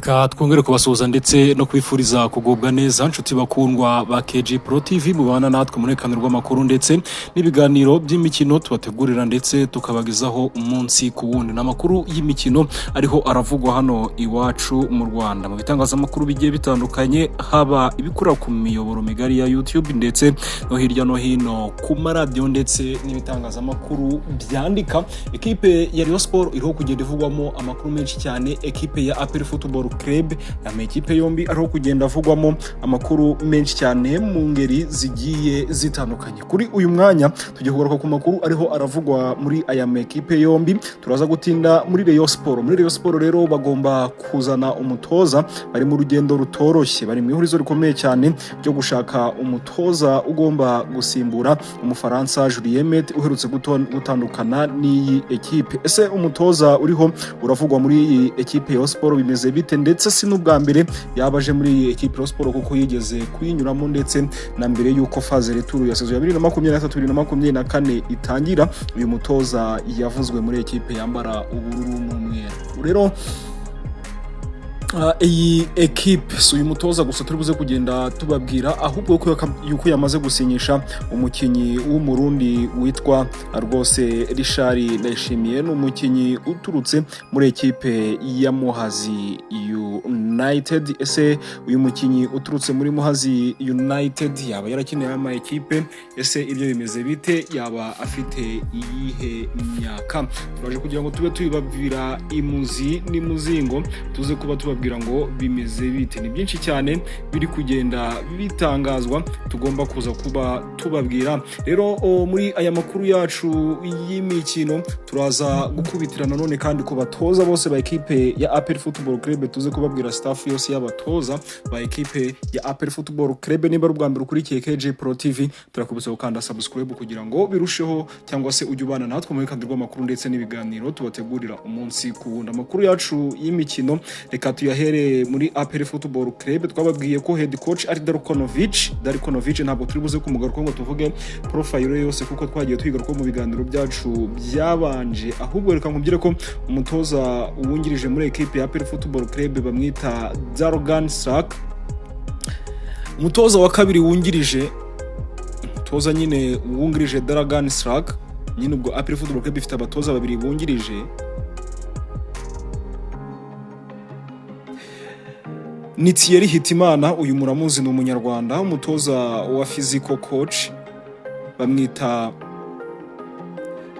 Reka twongere kubasuhuza ndetse no kwifuriza kugubwa neza, nshuti bakundwa ba KG Pro TV, mubana natwe mu ruhererekane rw'amakuru ndetse n'ibiganiro by'imikino tubategurira ndetse tukabagezaho umunsi ku wundi. N'amakuru y'imikino ariho aravugwa hano iwacu mu Rwanda mu bitangazamakuru bigiye bitandukanye, haba ibikura ku miyoboro migari ya YouTube ndetse no hirya no hino ku maradiyo ndetse n'ibitangazamakuru byandika. Ekipe ya Rayon Sport iriho kugenda ivugwamo amakuru menshi cyane, ekipe ya APR Football Club, amakipe yombi ariho kugenda avugwamo amakuru menshi cyane mu ngeri zigiye zitandukanye. Kuri uyu mwanya tugiye kugaruka ku makuru ariho aravugwa muri aya makipe yombi. Turaza gutinda muri Rayon Sport. Muri Rayon Sport rero bagomba kuzana umutoza, bari mu rugendo rutoroshye, bari mu ihurizo rikomeye cyane ryo gushaka umutoza ugomba gusimbura Umufaransa Julien Mette uherutse gutandukana n'iyi ekipe. Ese umutoza uriho uravugwa muri iyi ekipe ya Sport bimeze bite? Ndetse si n'ubwa mbere yaba aje muri iyi ekipe ya Sport, kuko yigeze kuyinyuramo ndetse na mbere y'uko phase retour ya saison ya 2023 2024 itangira, uyu mutoza yavuzwe muri ekipe yambara ubururu n'umweru. Rero iyi ekipe si uyu mutoza gusa turi buze kugenda tubabwira, ahubwo yuko yamaze gusinyisha umukinnyi w'Umurundi witwa rwose Richard Ndayishimiye. Ni umukinnyi uturutse muri ekipe ya Muhazi United. Ese uyu mukinnyi uturutse muri Muhazi United yaba yarakiniye ama ekipe? Ese ibyo bimeze bite? Yaba afite iyihe myaka? Turaje kugira ngo tube tubibabwira imuzi n'imuzingo, tuze kuba tubabwira ngo bimeze bite. Ni byinshi cyane biri kugenda bitangazwa tugomba kuza kuba tubabwira. Rero muri aya makuru yacu y'imikino turaza gukubitira nanone kandi ku batoza bose ba ekipe ya APR Football Club, tuze kubabwira staff yose y'abatoza ba ekipe ya APR Football Club. Niba ari ubwa mbere ukurikiye KG Pro TV, turakubise gukanda subscribe kugira ngo birusheho, cyangwa se ujye ubana natwe mu kandi rw'amakuru ndetse n'ibiganiro tubategurira umunsi ku wundi. Amakuru yacu y'imikino reka tuyahere muri APR Football Club. Twababwiye ko head coach ari Darkonovic. Darkonovic ntabwo turi buze kumugaruka ngo tuvuge profile yose, kuko twagiye tuyigaruka mu biganiro byacu byabanje. Ahubwo reka nkubwire ko umutoza wungirije muri ekipe ya APR Football Club bamwita Dragan Srak. Umutoza wa kabiri wungirije, umutoza nyine wungirije Dragan Srak nyine, ubwo APR Football Club ifite abatoza babiri bungirije, ni Thierry Hitimana. Uyu muramuzi, ni Umunyarwanda. Umutoza wa physical coach bamwita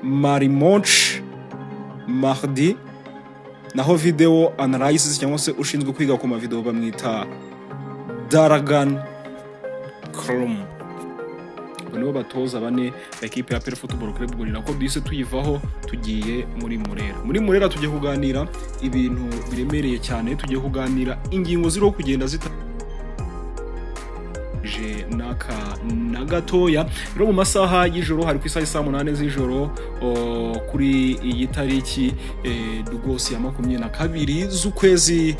Marimoch Mahdi, naho video analysis cyangwa se ushinzwe kwiga ku mavideo bamwita Daragan Krum. Abo nibo batoza bane ba ekipe ya APR Football Club. Ubwo ni nako duhise tuyivaho, tugiye muri Murera. Muri Murera tugiye kuganira ibintu biremereye cyane, tugiye kuganira ingingo ziriho kugenda zita je naka na gatoya. Rero mu masaha y'ijoro, hari ku isaha saa 8 z'ijoro kuri iyi tariki rwose ya 22 z'ukwezi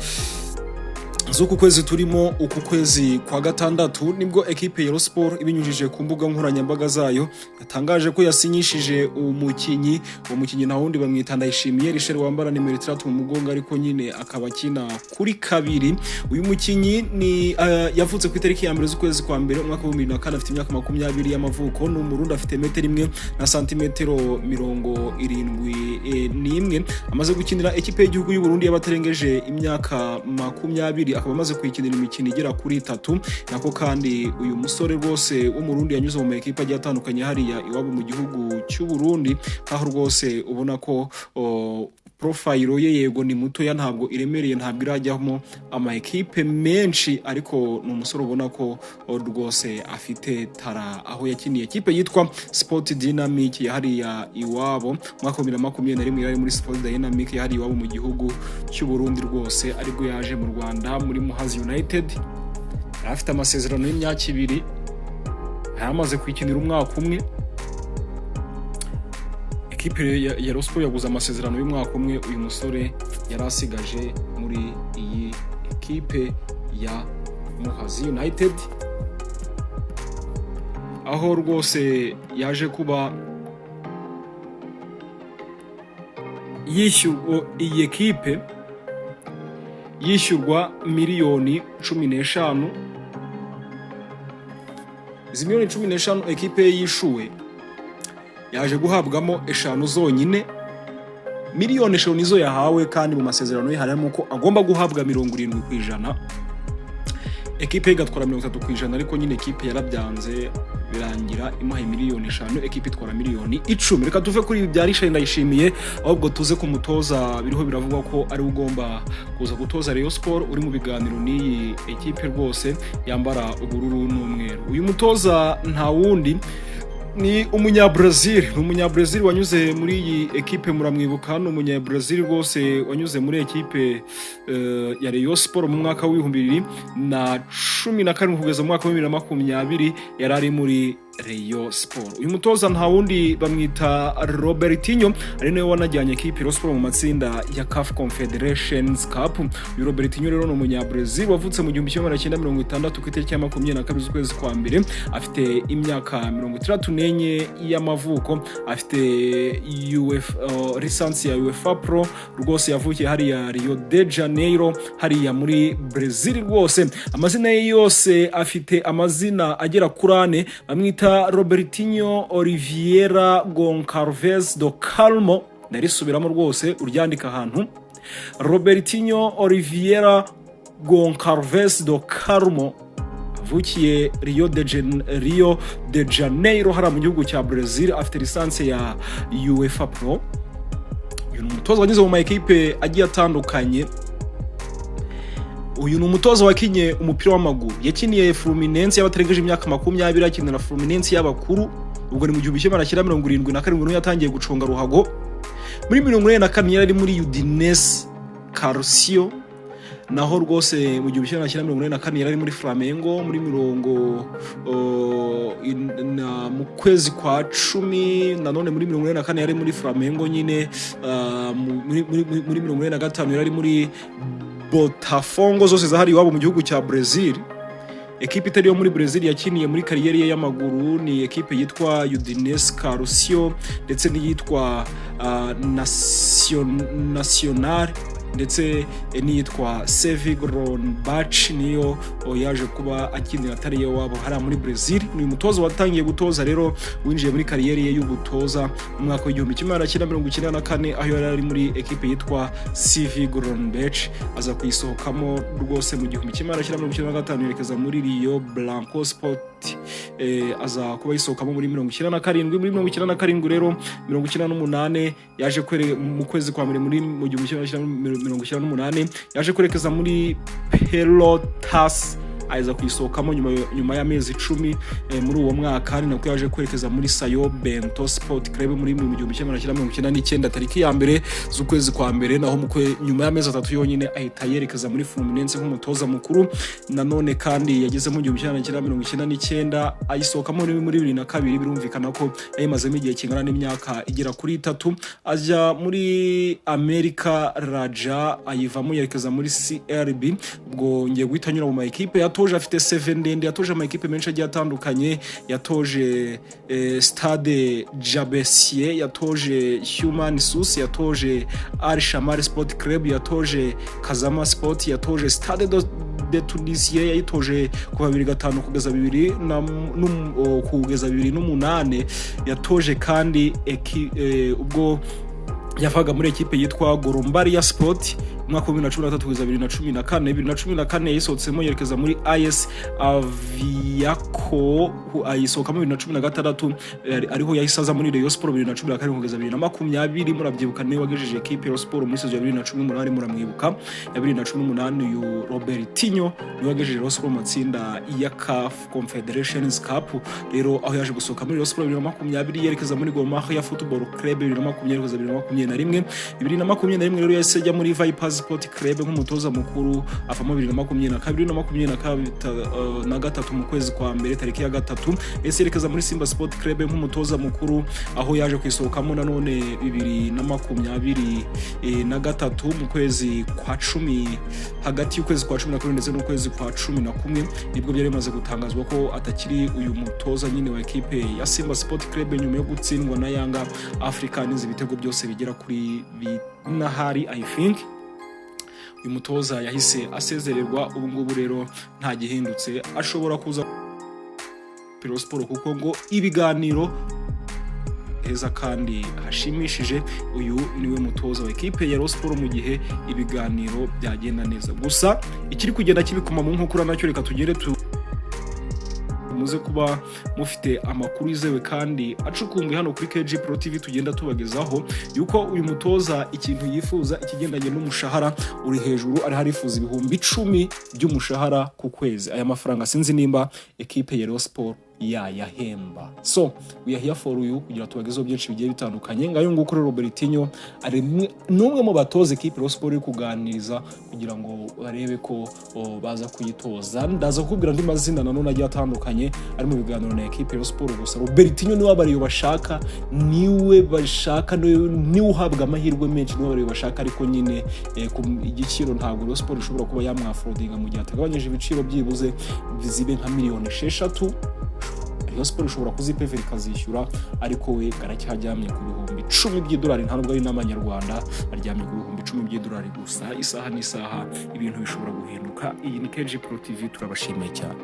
z'uku kwezi turimo, uku kwezi kwa gatandatu, nibwo ekipe ya Rayon Sport ibinyujije ku mbuga nkoranyambaga zayo yatangaje ko yasinyishije umukinnyi. Uwo mukinnyi nta wundi, bamwita Ndayishimiye Richard wambara nimero 6 mu mugongo, ariko nyine akaba akina kuri kabiri. Uyu mukinnyi ni yavutse ku itariki ya 1 z'ukwezi kwa mbere umwaka wa 2004, afite imyaka 20 y'amavuko, ni Umurundi, afite metero 1 na santimetero 71. Amaze gukinira ekipe y'igihugu y'u Burundi y'abatarengeje imyaka 20, akaba amaze kuyikinira imikino igera kuri itatu. Nako kandi uyu musore rwose w'Umurundi yanyuze mu makipe agiye atandukanye hariya iwabo mu gihugu cy'u Burundi, aho rwose ubona ko profile ye, yego ni mutoya, ntabwo iremereye, ntabwo irajyamo ama ekipe menshi, ariko ni umusore ubona ko rwose afite tara, aho yakiniye ekipe yitwa Sport Dynamic ya hariya iwabo. Mwaka wa 2021 yari muri Sport Dynamic ya hariya iwabo mu gihugu cy'u Burundi rwose, aribwo yaje mu Rwanda muri Muhazi United. Yari afite amasezerano y'imyaka 2, yari amaze kuyikinira umwaka umwe. Ekipe ya Rayon Sport yaguze amasezerano y'umwaka umwe uyu musore yari asigaje muri iyi ekipe ya Muhazi United, aho rwose yaje kuba yishyurwa iyi ekipe. Yishyurwa miliyoni 15. Izi miliyoni 15 ekipe ye yishuwe, yaje guhabwamo 5 zonyine. Miliyoni 5 nizo yahawe, kandi mu masezerano ye harimo ko agomba guhabwa 70%, ekipe ye igatwara 30%. Ariko nyine ekipe yarabyanze, birangira imuhaye miliyoni 5, ekipe itwara miliyoni 10. Reka tuve kuri ibi bya Richard Ndayishimiye, ahubwo tuze ku mutoza biriho biravugwa ko ari we ugomba kuza gutoza Rayon Sport, uri mu biganiro n'iyi ekipe rwose yambara ubururu n'umweru. Uyu mutoza nta wundi, ni umunyabrazil. Ni umunyabrazil wanyuze muri iyi ekipe, muramwibuka. Ni umunyabrazil rwose wanyuze muri ekipe ya Rayon Sport mu mwaka wa 2017 kugeza mu mwaka wa 2020 yari ari muri Rayon Sport. Uyu mutoza nta wundi, bamwita Robertinho, ari nawe wanajyanye ekipe Rayon Sport mu matsinda ya CAF Confederations Cup. Uyu Robertinho rero ni umunyabrazil wavutse mu 1960 ku itariki ya 22 z'ukwezi kwa mbere, afite imyaka 64 y'amavuko, afite licence ya UEFA Pro rwose. Yavukiye hariya Rio de Janeiro, hariya muri Brazil rwose. Amazina ye yose, afite amazina agera kuri ane. Bamwita Robertinho Oliveira Goncalves do Carmo. Ndarisubiramo rwose, uryandika ahantu: Robertinho Oliveira Goncalves do Carmo, avukiye Rio de Janeiro, hariya mu gihugu cya Brazil, afite licence ya UEFA Pro. Uyu ni umutoza wanyuze mu ma ekipe agiye atandukanye. Uyu ni umutoza wakinye umupira w'amaguru, yakiniye Fluminense y'abatarengeje imyaka 20, akinira Fluminense y'abakuru. Ubwo ni mu 1977 niho yatangiye guconga ruhago. Muri 84 yari ari muri Udinese Calcio, naho rwose mu 1984 yari ari muri Flamengo. Muri mirongo mu kwezi kwa 10 nanone muri 84 yari muri Flamengo nyine. Muri 45 yari ari muri Botafogo, zose zahari iwabo mu gihugu cya Brazil. Ekipe itari yo muri Brazil yakiniye muri carrière ye y'amaguru ni ekipe yitwa Udinese Calcio, ndetse n'iyitwa Nacional, ndetse n'iyitwa CV Gladbach, niyo yaje kuba akinira atari iyo wabo hariya muri Brazil. Ni umutoza watangiye gutoza rero, winjiye muri carrière ye y'ubutoza mu mwaka wa 1994, aho yari ari muri ekipe yitwa CV Gladbach, aza kuyisohokamo rwose mu 1995, yerekeza muri Rio Branco Sport, aza kuba yisohokamo muri 97. Muri 97 rero, 98 yaje kwere mu kwezi kwa mbere muri mu 1998 yaje kwerekeza muri Pelotas, aza kuyisohokamo nyuma y'amezi 10 muri uwo mwaka. Ni nako yaje kwerekeza muri Sao Bento Sport Club muri mu 1999 tariki ya 1 z'ukwezi kwa mbere, naho nyuma y'amezi 3 yonyine ahita yerekeza muri Fluminense nk'umutoza mukuru. Nanone kandi yageze mu 1999, ayisohokamo muri 2002. Birumvikana ko yayimazemo igihe kingana n'imyaka igera kuri 3. Ajya muri Amerika Raja, ayivamo yerekeza muri CRB. Ubwo ngiye guhita nyura mu ma ekipe yatoje, afite CV ndende. Yatoje ama ekipe menshi agiye atandukanye: yatoje Stade Jabesier, yatoje Human Sus, yatoje Al Shamal Sport Club, yatoje Kazama Sport, yatoje Stade de Tunisie, yayitoje kuva 2005 kugeza bibiri na kugeza 2008. Yatoje kandi ubwo yavaga muri ekipe yitwa Gorombaria Sport mu mwaka wa 2013 kugeza 2014. 2014 yayisohotsemo yerekeza muri AS Aviaco, ayisohokamo 2016, ariho yahise aza muri Rayon Sport 2017 kugeza 2020. Murabyibuka, niwe wagejeje ekipe ya Rayon Sport muri saison ya 2018. Muramwibuka, ya 2018, uyu Robertinho niwe wagejeje Rayon Sport mu matsinda ya CAF Confederations Cup. Rero aho yaje gusohoka muri Rayon Sport 2020, yerekeza muri Gor Mahia Football Club 2020 kugeza 2021. 2021 rero yahise ajya muri Vipers Sport Club nk'umutoza mukuru, avamo 2022. 2023 mu kwezi kwa mbere tariki ya 3 yahise yerekeza muri Simba Sport Club nk'umutoza mukuru, aho yaje kwisohokamo nanone 2023 mu kwezi kwa 10. Hagati y'ukwezi kwa 12 ndetse n'ukwezi kwa 11 nibwo byari bimaze gutangazwa ko atakiri uyu mutoza nyine wa ekipe ya Simba Sport Club, nyuma yo gutsindwa na Yanga Africans ibitego byose bigera kuri binahari, I think. Uyu mutoza yahise asezererwa. Ubu ngubu rero nta gihindutse, ashobora kuza Rayon Sport kuko ngo ibiganiro heza kandi hashimishije. Uyu niwe mutoza wa ekipe ya Rayon Sport mu gihe ibiganiro byagenda neza. Gusa ikiri kugenda kibikoma mu nkokora nacyo, reka tugere tu muze kuba mufite amakuru yizewe kandi acukumbuye hano kuri KG Pro TV tugenda tubagezaho, yuko uyu mutoza ikintu yifuza, ikigendanye n'umushahara uri hejuru, ari harifuza 10,000 by'umushahara ku kwezi. Aya mafaranga sinzi nimba ekipe ya Rayon Sport yayahemba. So we are here for you kugira tubagezeho byinshi bigiye bitandukanye. Ngayo nguko rero, Robertinho ari n'umwe mu batoza ekipe Rayon Sport iri kuganiriza kugira ngo barebe ko baza kuyitoza. Ndaza kukubwira andi mazina nanone agiye atandukanye ari mu biganiro na ekipe Rayon Sport. Gusa Robertinho niwe abariyo bashaka, niwe bashaka, niwe uhabwa amahirwe menshi, niwe abariyo bashaka. Ariko nyine ku igiciro ntabwo Rayon Sport ishobora kuba yamwaffordinga mu gihe atagabanyije ibiciro, byibuze zibe nka miliyoni 6. Rayon Sport ishobora kuzipevera ikazishyura, ariko we aracyaryamye ku 10,000 by'idolari. Nta nubwo ari n'amanyarwanda, aryamye ku 10,000 by'idolari gusa. Isaha n'isaha ibintu bishobora guhinduka. Iyi ni KG Pro TV, turabashimiye cyane.